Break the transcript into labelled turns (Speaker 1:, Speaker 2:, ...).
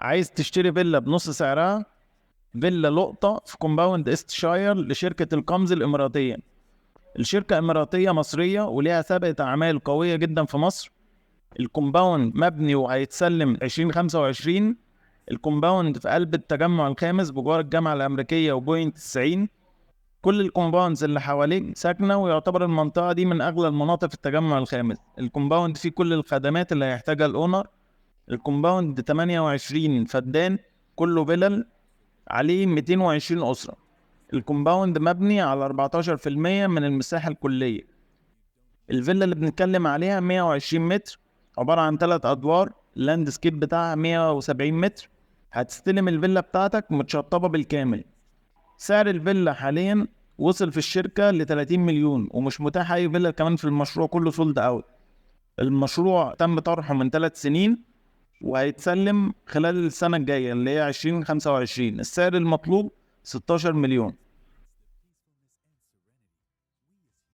Speaker 1: عايز تشتري فيلا بنص سعرها؟ فيلا لقطة في compound ايست شاير لشركة القمز الإماراتية. الشركة إماراتية مصرية وليها سابقة أعمال قوية جدا في مصر. ال compound مبني وهيتسلم 2025. ال compound في قلب التجمع الخامس بجوار الجامعة الأمريكية و Point 90. كل ال compounds اللي حواليك ساكنة، ويعتبر المنطقة دي من أغلى المناطق في التجمع الخامس. ال compound فيه كل الخدمات اللي هيحتاجها ال owner. ال compound 28 فدان كله فيلل، عليه 220 أسرة. ال compound مبني على 14% من المساحة الكلية. الفيلا اللي بنتكلم عليها 120 متر، عبارة عن 3 أدوار، ال landscape بتاعها 170 متر. هتستلم الفيلا بتاعتك متشطبة بالكامل. سعر الفيلا حاليا وصل في الشركة ل 30 مليون، ومش متاح أي فيلا كمان في المشروع، كله sold out. المشروع تم طرحه من 3 سنين وهيتسلم خلال السنة الجاية اللي هي 2025. السعر المطلوب 16 مليون.